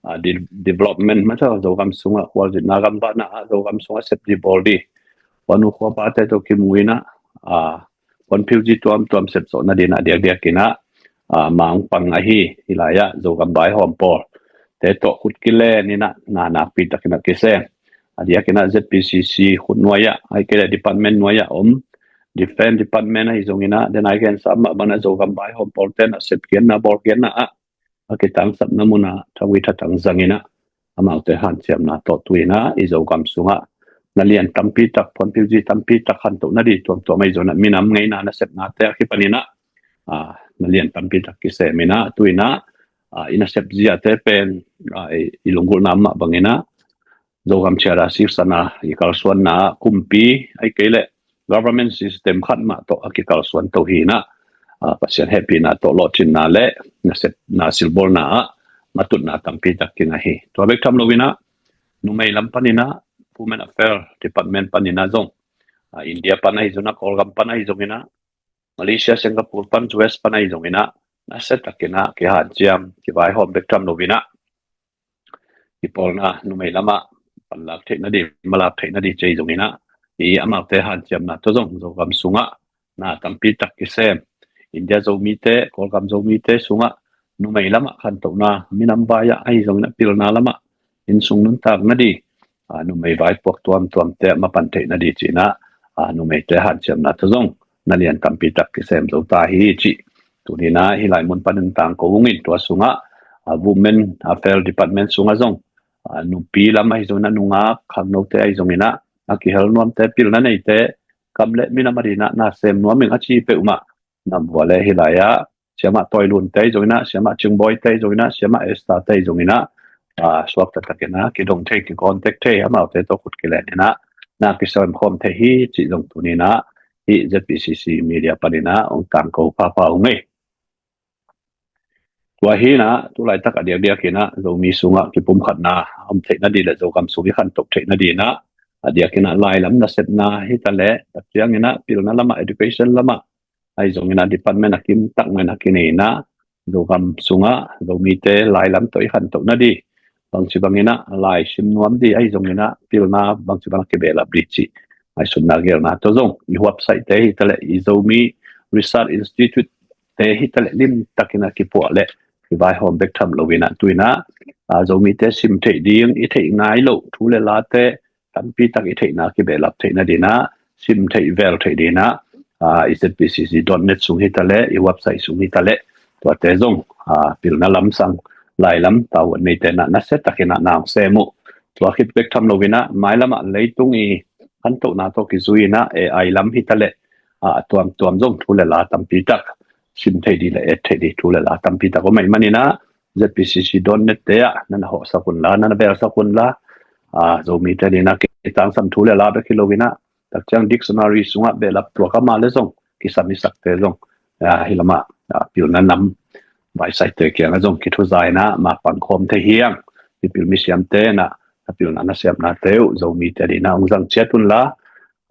a, de-, development mah tawh Zogam sungah khualzinna gamvahna ah Zogam sungah sepzi bawl ding, khuanu khuapate tawh kimu in ah, a, puanphiuzi tuamtuam sepzawh nading in ah a diakdiakin ah, a, mangpang ahi hih lai ah Zogam vaihawm pawlte tawh khut kilen in ah na nakpi takin ah kisem. A diakin ah Z P C C khut nuai ah ahih kei leh department nuai ah om Defense Department ahi zongin ah, denai gensa mah bangin ah Zogam vaihawm pawlte nasep khiatna, bawl khiatna ah a kitangsapna mun ah thagui thatang zang in ah, amaute hanciamna tawh tu in ah i Zogam sungah na lian tampi tak, puanphiuzi tampi tak khantoh nading, tuamtuam ahi zongin ah minam ngeina nasepnate a kipan in ah, a, na lian tampi tak kisem in ah tu in ah, a, i nasep ziate pen, a, i, i lunggulhna mah bangin ah Zogam Charter siksana i kalsuanna ah kumpi ahih kei leh government system khat mah tawh a kikalsuan to hi in ah, a, Pasian hehpihna tawh lawhcinna leh nasepna silbawlna ah matutna tampi tak kinga hi. Tua bek tham loin ah numei lam panin ah Women Affairs Department panin ah zong, a, India pan ahi zongin ah, Kawlgam pan ahi zongin ah, Malaysia, Singapore pan, U S pan ahi zongin ah, na se takin ah kihanciam, kivaihawm bek tham loin ah, kipawlna numei lamah panlak theih nading, malak theih nading ci ahi zongin ah, i amaute hanciamna tawh zong Zogam sungah na tampi tak kisem. India Zomite, Kawlgam Zomite sungah numei lamah khantohna, minam vai ah ahi zongin ah pilna lamah innsung nuntak nading, a, numei vaipuak tuamtuamte mapan theih nading ci in ah, a, numeite hanciamna tawh zong na lian tampi tak kisem zo ta hi cih tuni in ah hih lai mun panin tangko ung in, tua sungah, a, Women Affairs Department sungah zong, a, nupi lam ahi zongin ah, nungak khangnote ahi zongin ah, a kihel nuamte, pilna neite, gam leh minam adingin ah na sem nuam ing a ci peuhmah, na bua leh hih lai ah Siamah Toilunte ahi zongin ah, Siamah Chingbawite ahi zongin ah, Siamah Esther-te ahi zongin ah, a, suak taktakin ah kidong thei, kicontact thei, amaute tawh khut kilen in ah na kisem khawm thei hi cih zong tuni in ah hih Z P C C media panin ah hong tangko phapha ung ei. Tua hi in ah tu laitak a diakdiakin ah Zomi sungah kipumkhatna a om theih nading leh Zogam sung i khantoh theih nading in ah a diakin ah lai lam nasepna hi ta leh, tak ciangin ah pilna lamah, education lamah ahi zongin ah department a kim tak mah in ah kinei in ah Zogam sungah Zomite lai lam tawh i khantoh nading, bangci bangin ah lai sim nuam ding ahi zongin ah pilna bangci bang a kibehlap ding cih ngaihsutna gelna tawh zong i website-te hi ta leh, i Zomi Research Institute te hi taleh limtakin a kipuah leh kivaihawm bek tham loin ah tu-in ah, a, Zomite sim theih ding i theih ngai loh thu le late tampi tak i theihna kibehlap theihna dingin ah, sim theih vel theih dingin ah, a, i Z P C C dot net sung hi taleh, i website sung hi taleh, tuate zong, a, pilna lamsang lai lam tavuan neite na, nasia takin ah na hong sem uh. Tua khit bek tham loin ah, mailam ah leitung i khantohna tawh kizui-in ah, A I lam hi taleh, a, a tuamtuam zong thu le la tampi tak sim thei ding le et thei ding thu le la tampi tak om ahih manin ah, Z P C C dot net te ah na na hawhsak un la, na na belsak un la, a, Zomite dingin ah kitangsam thu le la bek hi loin ah, tak ciang dictionary sungah behlap tuak a mah le zong kisam i sakte zong, a, hi lamah, a, pilna nam vaisai te kiangah zong kithuza-in ah, mak pangkhawm thei hi hang. Mipil misiamte na, na pilna na siamnate uh Zomite dingin ah hong zang ciat un la,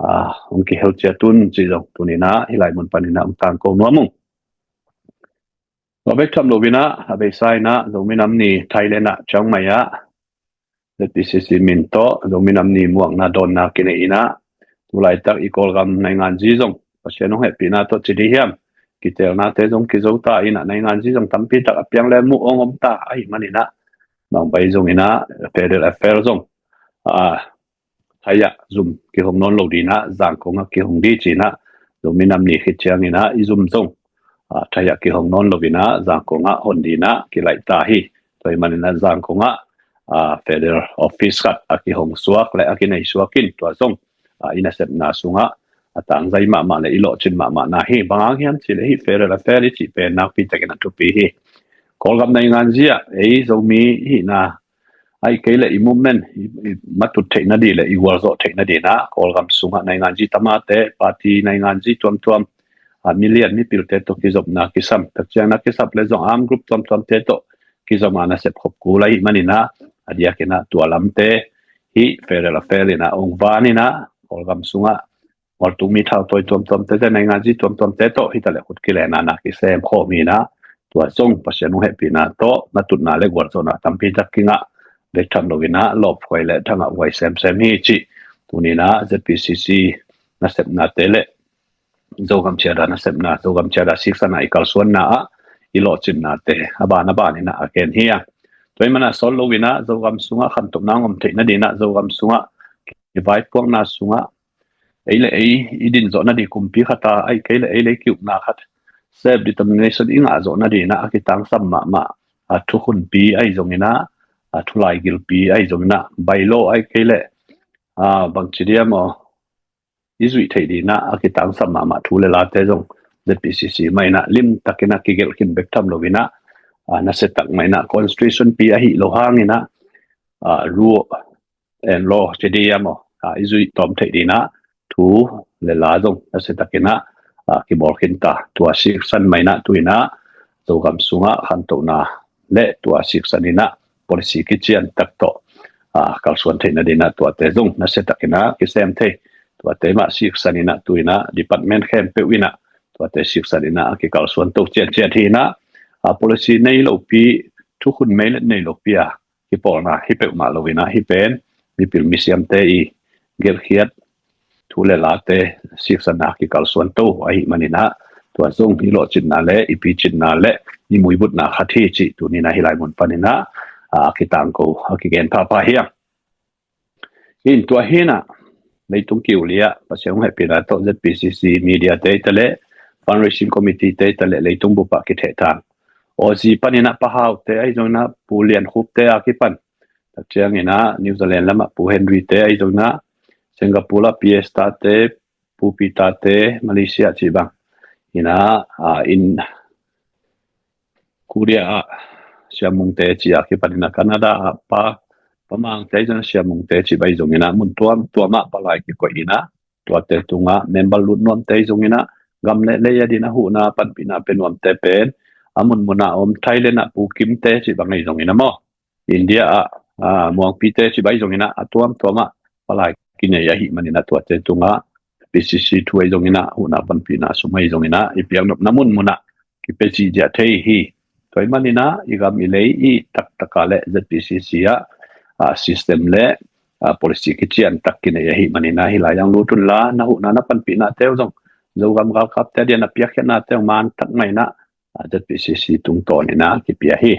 a, hong kihel ciat un ci zong tuni-in ah hih lai mun panin ah hong tangko nuam ung. Tua bek tham loin ah, a beisa-in ah, Zomi Nam Ni Thailand ah, Chiang Mai ah, Z P C C min tawh, Zomi Nam Ni muakna dawnna kinei-in ah, tu laitak i Kawlgam nainganzi zong, Pasian hong hehpihna tawh ci dih hiam, kiteelnate zong kizo ta in ah, nainganzi zong tampi tak a piang le muh hong om ta ahih manin ah, bang bai zongin ah, Federal Affair zong, a, Thai ah zum kihong nawn lo dingin ah, Zangkong ah kihong ding ci-in ah, Zomi Nam Ni khit ciangin ah i zum zong, a, Thai ah kihong nawn loin ah, Zangkong ah hon dingin ah kilaih ta hi. Tua ahih manin ah Zangkong ah, a, Federal Office khat a kihong suak le a kinei suak in, tua zong, a, i nasepna sungah a tangzai mahmah le i lawhcin mahmahna hi. Bang hang hiam cih leh hih Federal Affair i cih pen nakpi takin a thupi hi. Kawlgam nainganzi ah ei Zomi hihna, ahih kei leh i movement i, i matut theihna ding le i gualzawh theihna dingin ah, Kawlgam sungah nainganzi tamate, party nainganzi tuamtuam, a, milian mipilte tawh kizopna kisam, tak ciang na kisap le zong armed group tuamtuamte tawh kizom a nasep khop kul ahih manin ah, a diakin ah tua lamte hih Federal Affair in ah hong van in ah, Kawlgam sungah gualtung mi thautawi tuamtuamte, nainganzi tuamtuamte tawh hi taleh khut kilenna na kisem khawm hi-in ah, tua zong Pasian hong hehpihna tawh matutna le gualzawhna tampi tak kingah bek tham loin ah, lawphuai le thangahhuai semsem hi cih tuni-in ah Z P C C nasepnate le Zogam Charter nasepna, Zogam Charter siksan a i kalsuanna ah i lawhcinnate a ban a banin ah a gen hi a. Tua ahih manin ah sawt loin ah Zogam sungah khantohna hong om theihna dingin ah, Zogam sungah i vaipuakna sungah ei le ei i din zawhna ding kumpi khat a, ahih kei leh ei le ei ki-ukna khat, self determination i ngah zawhna dingin ah a kitangsam mahmah, a, thukhunpi ahi zongin ah, a, thulaigilpi ahi zongin ah, bylaw ahih kei leh, a, bangci diam aw, i zuih theih dingin ah a kitangsam mahmah thu le late zong Z P C C mah in ah limtakin ah kigelh khin bek tham loin ah, a, nasia tak mah in ah constitution pi ahih loh hangin ah, a, rule and law ci ding hiam aw, a, i zuih tawm theih dingin ah thu le la zong nasia takin ah, a, kibawl khin ta. Tua siksan mah in ah tu-in ah Zogam sungah khantohna le tua siksan in ah policy kician tak tawh, a, kalsuan theihna dingin ah tuate zong nasia takin ah kisem thei. Tuate mah siksan in ah tu-in ah department khempeuh in ah tuate siksan in ah a kikalsuan to ciatciat hi-in ah, a, policy nei lopi, thukhun meilet nei lopi a kipawlna hi peuhmah loin ah, hih pen mipil misiamte i gelhkhiat thu le late siksan a kikalsuan to ahih manin ah, tua zong i lawhcinna le i picinna le i muibutna khat hi cih tuni-in ah hih lai mun panin ah, a, kitangko, a, kigen phapha hi a. In tua hi-in ah leitung kiu li ah Pasian hong hehpihna tawh Z P C C media te hi taleh, fundraising committee te hi taleh, leitung bup ah kithehthang, Aussie panin ah Pa Hau te ahi zongin ah, Pu Lian Khup te a kipan, tak ciangin ah New Zealand lamah Pu Henry te ahi zongin ah, Singapore ah P S Ta te, Pu Peter te, Malaysia cih bang in ah, a, in Korea ah Sia Mung te cih a kipan in ah, Canada ah Pa, Pa Mang te ahi zongin ah, Sia Mung te cih bang ahi zongin ah, mun tuamtuam ah palai kikoih in ah, tuate tungah member lut nuamte ahi zongin ah, gam le lei a dingin ah huhna panpihna pia nuamte pen a munmun ah om, Thailand ah Pu Kim te cih bang ahi zongin ah maw, India ah, a, Muangpi te cih bang ahi zongin ah, a tuamtuam ah palai kinei ahih manin ah tuate tungah P C C thu ahi zongin ah, huhna panpihna sum ahi zongin ah, i piaknopna munmun ah kipia cih ziah thei hi. Tua ahih manin ah i gam i lei i taktak ah le Z P C C ah, a, system le, a, policy kician tak kinei ahih manin ah, hih lai ah hong lut un la, na huhna na panpihnate uh zong Zogam galkapte adingin a piakkhiatnate uh man tak mah in ah, a, Z P C C tungtawn in ah kipia hi.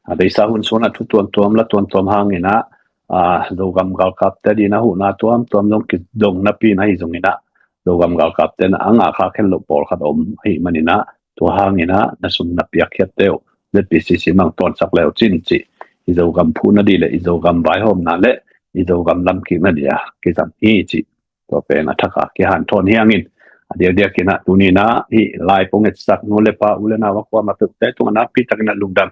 A, beisa hun sungah thu tuamtuam la tuamtuam hangin ah, a, Zogam galkapte adingin a huhna tuamtuam zong kidong napi in ahi zongin ah, Zogam galkapte in ah a ngah khak khen loh pawlkhat om ahih manin ah, tua hangin ah na sum na piakkhiatte uh Z P C C mah tawntawk le uh cin cih, i Zogam phuhna ding le i Zogam vaihawmna le i Zogam lamkikna ding a kizang hi cih, tua pen a thak a kihanthawn hi hangin, a diakdiakin ah tuni in ah hih live hong etsak nu le pa, u le nau a kuamah peuhte tungah nakpi takin ah lungdam.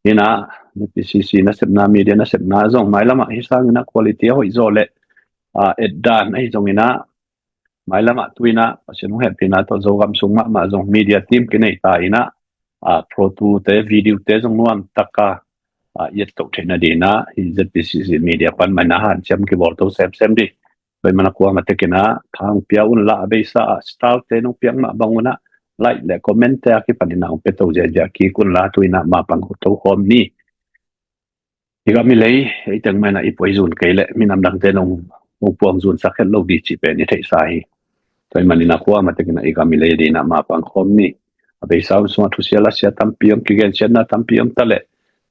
In ah Z P C C nasepna, media nasepna zong mailam ah hih sangin ah quality a hoih zaw le, a, etdan ahi zongin ah, mailam ah tu in ah Pasian hong hehpihna tawh Zogam sung mahmah zong media team kinei ta in ah, a, photo te, video te zong nuam tak a, a, i et to theihna dingin ah hih Z P C C media pan mah in ah hanciam kibawl to semsem ding. Tua ahih manin ah kuamah tekin ah thang pia un la, a beisa ah star te nong piak mah bang un ah like le comment te a kipanin ah hong pia to ziahziah kik un la, tu in ah mapang to khawm ni. I gam i lei, ei teng mah in ah i puai zun kei leh minam dangte in hong, hong puang zunsak het lo ding cih pen i theihsa hi. Tua ahih manin ah kuamah tekin ah i gam i lei dingin ah mapang khawm ni. A beisa hun sungah thusia lasia tampi om, kigensiatna tampi om ta leh,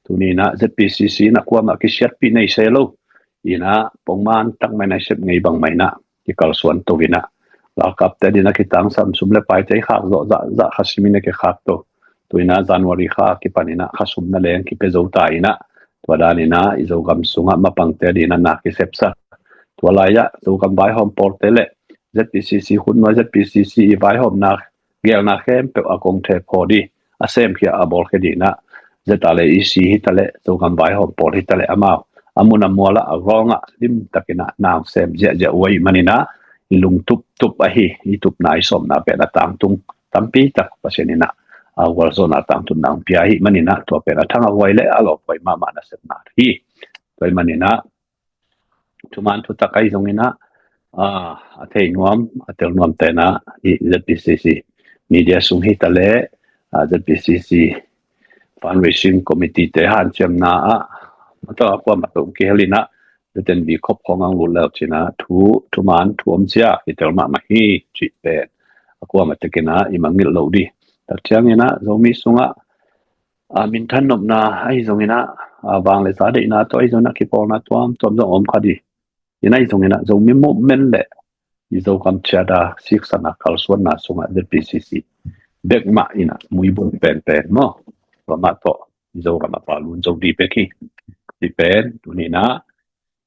tuni in ah Z P C C in ah kuamah kisiatpih nei se lo in ah, pongman tak mah in ah i sep ngei bang mah in ah kikalsuan to in ah, galkapte adingin ah kitangsam sum le paite i khak zawh zahzah kha simin a kikhak to. Tu in ah January kha kipan in ah kha sum na leng kipia zo ta in ah, tua dan in ah i Zogam sungah mapangte adingin ah na kisepsak. Tua lai-ah Zogam vaihawm pawlte le Z P C C hun nuai, Z P C C i vaihawmna geelna khempeuh a kong thephaw ding, a semkhia, a bawlkhia dingin ah Z R A E C hi ta leh, Zogam vaihawm pawl hi ta leh, amau a mun a mual ah, a gawng ah limtakin ah na sem ziahziah uh ahih manin ah, i lungtup tup ahi, i tupna, i sawmna pen a tangtung tampi tak Pasian in ah a gualzawhna, tangtunna hong pia ahih manin ah, tua pen a thangah huai le a lawphuai mahmah nasepna hi. Tua ahih manin ah thuman thutak ahi zongin ah, a, a thei nuam, a tel nuamte in ah hih Z P C C media sung hi ta leh, a, Z P C C fundraising committee te hanciamna ah, mata a kuamah tawh kihel in ah, Z N B khop khawng ang lut le uh cin ah thu, thuman thu om sia kitel mahmah hi cih pen a kuamah tekin ah i mangngilh loh ding. Tak ciangin ah Zomi sungah, a, minthan nopna ahi zongin ah, a, vang le za deihna tawh ahi zongin ah kipawlna tuamtuam zong om kha ding. In ahi zongin ah Zomi movement le i Zogam ciat a siksan a kalsuanna sungah Z P C C bek mah in ah muibun penpen maw, tua mah tawh i Zogam a palun zo ding bek hi. Cih pen tuni in ah,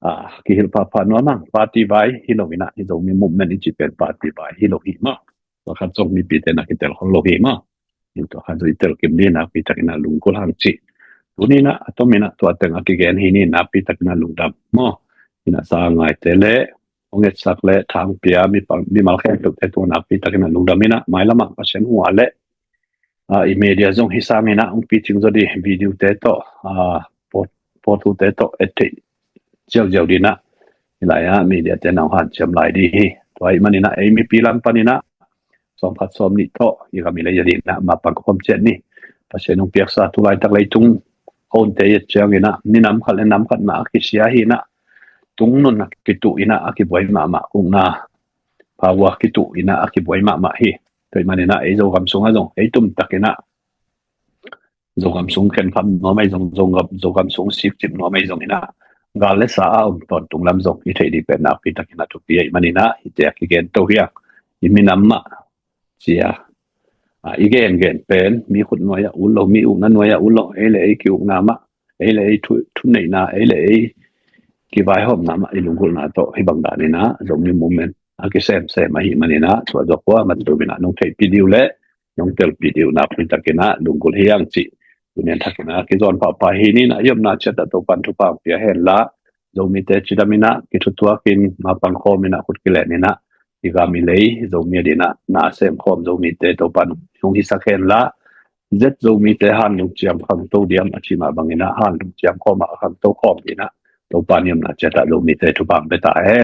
a, kihilh phapha nuam hang. Party vai hi lo in ah, i Zomi movement i cih pen party vai hi lo hi maw. Tua khat zong mipite in ah kitel khol lo hi maw. In tua khat zong i tel kim ding, nakpi takin ah lunggulh hang cih. Tuni in ah a tom in ah tua teng a kigen hi ni, nakpi takin ah lungdam maw. In ah za ngaite le hong etsak le thang pia mimal, mimal khempeuhte tungah nakpi takin ah lungdam in ah, mailam ah Pasian hua le, a, i media zong hih sangin ah hong picing zaw ding, video te tawh, a, pawt, pawtute tawh et theih ziauziau dingin ah, hih lai-ah media te in ah hong hanciam lai ding hi. Tua ahih manin ah ei mipi lam panin ah sawmkhat sawmnih tawh i gam i lei adingin ah mapang khawm ciat ni. Pasian hong piaksa tu laitak leitung honte i et ciangin ah, minam khat le nam khat mah a kisia hi in ah, tungnun a kituh in ah a kibuai mahmah, ukna phavuak kituh in ah a kibuai mahmah hi. Tua ahih manin ah ei Zogam sungah zong ei tumtakin ah Zogam sung khenkham nuam ahi zong, Zogam, Zogam sung sikcip nuam ahi zongin ah, gal le sa a om tawntung lam zong i theih ding pen nakpi takin ah thupi ahih manin ah hihte a kigen to hi hang. I minam mah cia, a, i gengen pen mi khut nuai ah ut lo, mi ukna nuai ah ut lo, ei le ei ki-ukna mah, ei le ei thu, thuneihna, ei le ei kivaihawmna mah i lunggulhna tawh hih bang danin ah Zomi movement a kisemsem ahih manin ah, tua zawh kuamah tumin ah nong theihpih ding uh le nong telpih ding uh nakpi takin ah lunggulh hi hang cih tuni a thakin ah kizawn phapha hi ni. In ah i omna ciat ah Topan thupha hong pia hen la, Zomite cidam in ah kithutuak in, mapang khawm in ah, khut kilen in ah, i gam i lei Zomi adingin ah na sem khawm Zomite Topan hong hisak hen la, zet Zomite hanlung ciam khangto diam a cih mah bangin ah hanlung ciam khawm ah khangto khawm dingin ah Topan i omna ciat ah Zomite thupha hong pia ta hen.